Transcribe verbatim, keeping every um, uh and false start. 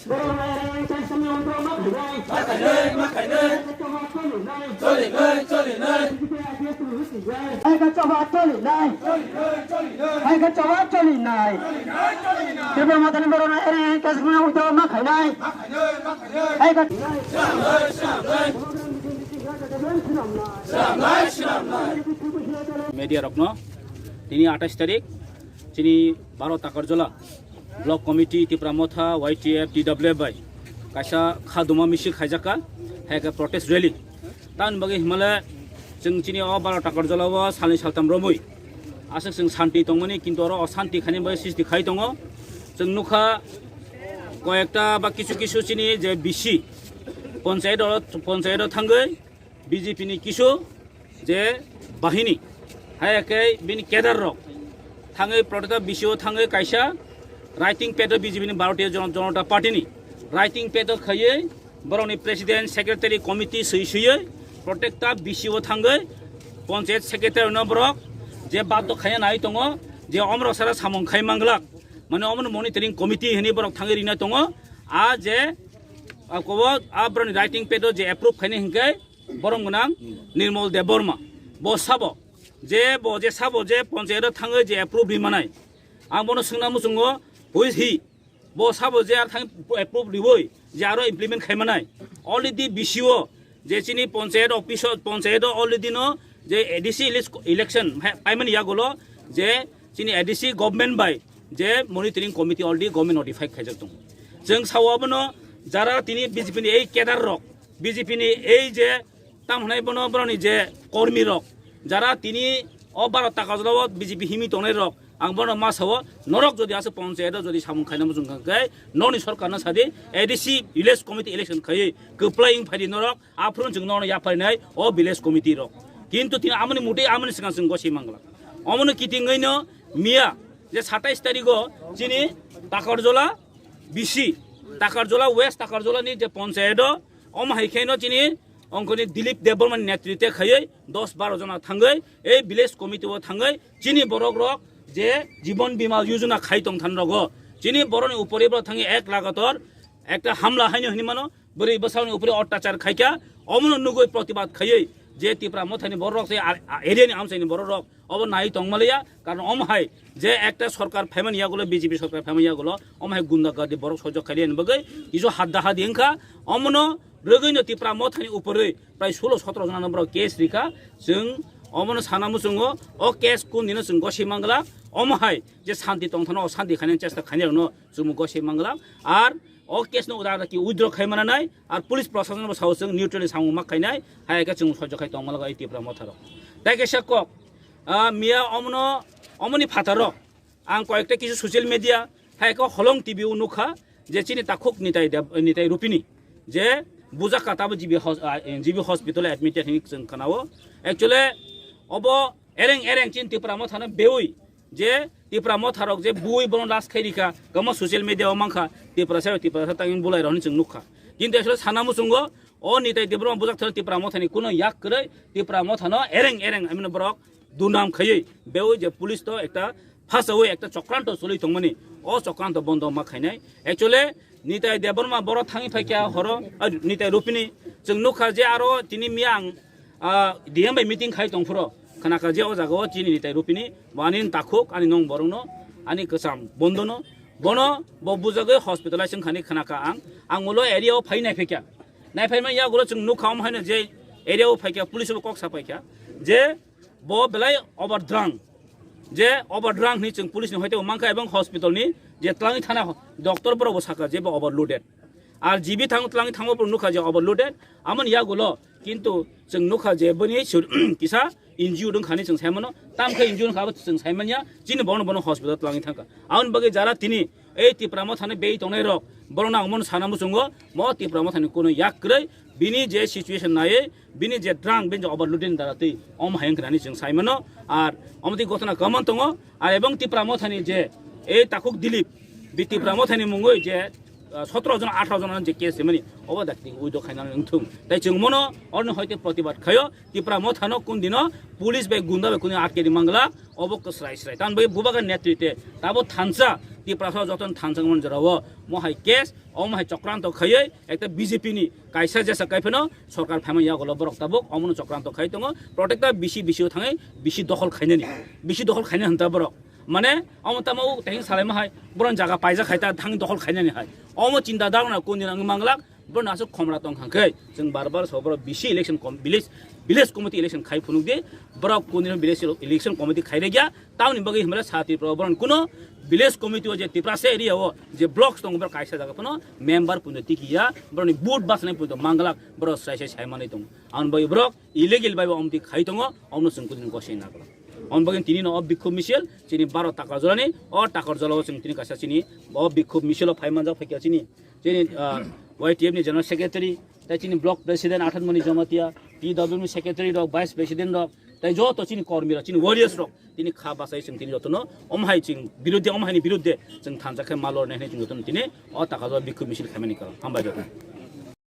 Hai ka choba choli nai. Hai ka choba choli nai. Tripura Mothani borok no ere ere kasma uto ma khainai. Hai ka Media rokno tini atais tarik chini baro Takarjola Block Committee, Tipra Motha, Y T F, T W F bai kaisa khaduma misil khaijakha, hai khe protest rally. Tamoni bagwi himale chwng chini o baro Takarjola o salni saltam romwi aswk chwng santi tongmani, kintu oro osanti khaini bagwi sisti khai tongo. Chwng nukha koyekta ba kisu kisu chini je B C ponchayat o, ponchayat o thangwi B J P ni kisu je bahini, hai khe bini kedar rok thangwi protesta B C O thangwi kaisa writing pad o B J P ni Bharatiya Jan-, Janata Party ni writing pad o khaiwi borokni president, secretary, committee swi swiwi protesta B C O thangwi panchayat secretary no borok je baddo khaiya nai tongo je omrok sara samung khai manglak, mane omono monitoring committee hinwi borok thangwi rina tongo. A je a kobo a borokni writing pad o je approve khainai hinkhe borom gwnang Nirmal Debbarma. Bo sabo je, bo je sabo je ponchayat o thangwi je approve ri manai. Ang bono swngna muchungo, who is he? Bo sabo je ar thang approve riwi je aro implement khai manai. Already B C O je chini ponchayat office o, ponchayat o already no je A D C ele-, election hai paimani yagulo je chini A D C government bai je monitoring committee already government notify khaijak tongo. Chwng sao abono jara tini B J P ni ei cadre rok, B J P ni ei je tam hwnai bono borokni je kormi rok, jara tini o baro Takarjola o B J P himwi tongnai rok, ang bono ma sao, norok jodi aswk ponchayat o jodi samung khaina muchung kha khe nokni sorkar no sadi, A D C village committee election khaiwi kwplai wng phaidi norok, aphuru chwng nono yapharinai o village committee rok. Kintu tini amoni mutwi amoni swkang chwng gosai mangla. Omono kitingwi no miya je satais tarik o chini Takarjola B C, Takarjola West, Takarjola ni je ponchayat o, omo hai khe no chini ongkoni Dilip Debbarma ni netritwe khaiwi dos baro jona thangwi ei village committee o thangwi chini borok rok je Jiban Bima Yojana khai tong than rogo, chini borok ni upore borok thangwi ek lagator ekta hamla haino hinwi mano, bwrwi bwsakni upore ottachar khaikha, omono nugwi protibad khaiwi je Tipra Mothani borok rok se a-, a-, area ni amchaini borok rok obo nai tong maliya, karon omo hai je ekta sorkar phaimani yagulo, B J P sorkar phaimani yagulo, omo hai gunda gardi borok sojok khailiya ni bagwi kisu hadda hadi wngkha, omono rwgwino Tipra Mothani upore prai sulo sotro jona no borok case rikha. Chwng omono sana muchungo, o case kun dino chwng gosai mangla, omo hai je santi tongthano o santi khainani chesta khainai rokno chwng gosai mangla, ar o case no uda ki withdraw khai mana nai, ar police proshashan bo sao chwng neutrally samung ma khainai, hai khe chwng sojok khai tong mala o Tipra Motha rok. Tai kaisa kok, ah, miya omono, omoni phataro ang koyekta kisu social media, hai khe Holong T V o nukha je chini takhuk Nitai Deb-, Nitai Rupini je bujak ka tabo G B hos-, ah, G B hospital admitted hinwi chwng khanao. Actually obo ereng ereng chini Tipra Mothano beui je Tipra Motharok je bui bono last khai rikha, kamo social media o mankha, Tiprasa Tiprasa tangwi bulai rok hinwi chwng nukha. Kintu actually sana muchungo o Nitai Debbarma bujak thani Tipra Mothani kuno yak kwrwi, Tipra Mothano ereng ereng amino borok dunam khaiwi beui je police to ekta phasawi ekta chokranto choli tongmani, o chokranto bondo ma khainai. Actually Nitai Debbarma boro thangwi phaikha horo, ah, Nitai Rupini chwng nukha je aro tini miya ang, ah, D M bai meeting khai tongphuro khanakha je o jaga o chini Nitai Rupini bo ani takhuk ani nong borokno ani kwcham bondono bono bo bujagwi hospitalize wngkhani khanakha ang, ang ulo area o phai naiphaikha. Naiphaima yagulo chwng nukha omo haino je area o phaikha police bo kok sa paikha je bo belai overdrang. Je overdrang hinwi chwng police ni hoite bo mankha ebong hospital ni je twlangwi thana doctor borok bo sakha je bo overloaded. Ar G B thang twlangwi thango borok nukha je overloaded. Amoni yagulo kintu chwng nukha je boni sur-, kisa injured wngkha hinwi chwng saimano. Tamkhe injured wngkha abo chwng saimanya. Chini bono bono hospital twlangwi thangkha. Aboni bagwi jara tini ei Tipra Mothani bei tongnai rok, borokno ang bono sana muchungo, mo Tipra Mothani kuno yak kwrwi, bini je situation naiwi, bini je drang, bini je overloading dara twi, omo hai wngkha hinwi chwng saimano, ar omo twi gotona kwbangma tongo, ar ebong Tipra Mothani je, ei takhuk Dilip, bi Tipra Mothani mungwi je, ah, sotro jon, atharo jon je case rimani, obo dakti uido khaina wngthung. Tai chwng mono, oroni hoite protibad khaio, Tipra Mothano kun dino, police bai gunda bai kuni atkedi mangla, obo kwsrai srai. Tamoni bagwi bubagra netritwe tabo thansa Tiprasa jotono thansa wngmani jorao mohai case, omo hai chokranto khaiwi ekta B J P ni kaisa jesa kaiphano sorkar phaima yagulo borok tabuk omono chokranto khai tongo. Protecta bisi bisi o thangwi bisi dokhol khainani, bisi dokhol khaina hwnta borok. Mane omo tamo teng salaima hai borok jaga paijak khai ta thang dokhol khainani hai. Omo chinta dagna kuni nang manglak. Borok aswk khomra tong kha khe chwng bar bar so borok bisi election com-, village, village committee election khai phunuk di. Borok kuni village election committee khai rwgya. Tamoni bagwi hwnba sa Tripura borok kuno village committee o je Tiprasa area o je blocks tongo borok kaisa jaga phano member puno tiki ya. Borokni vote basnai puno manglak borok sai sai sai manwi tongo. Ang bai borok illegal bai omti khai tongo, omno chwng kudin gosai nagla. Om bagin tini no o bikhub misil chini baro takar jolani, o takar jolao chwng tini kaisa chini o bikhub misilo phai manjak phaikya chini, chini, ah, Y T F ni general secretary, tai chini block president Athan Mani Jamatia, P W ni secretary rok, vice president rok, tai joto chini kormi rok, chini warriors rok, tini kha basai chwng tini jotono om hai chwng biruddhe, om hai ni biruddhe chwng thansa khe malor nai chwng jotono tini o takar jolao bikhub misil khaimani karon. Hambai joto.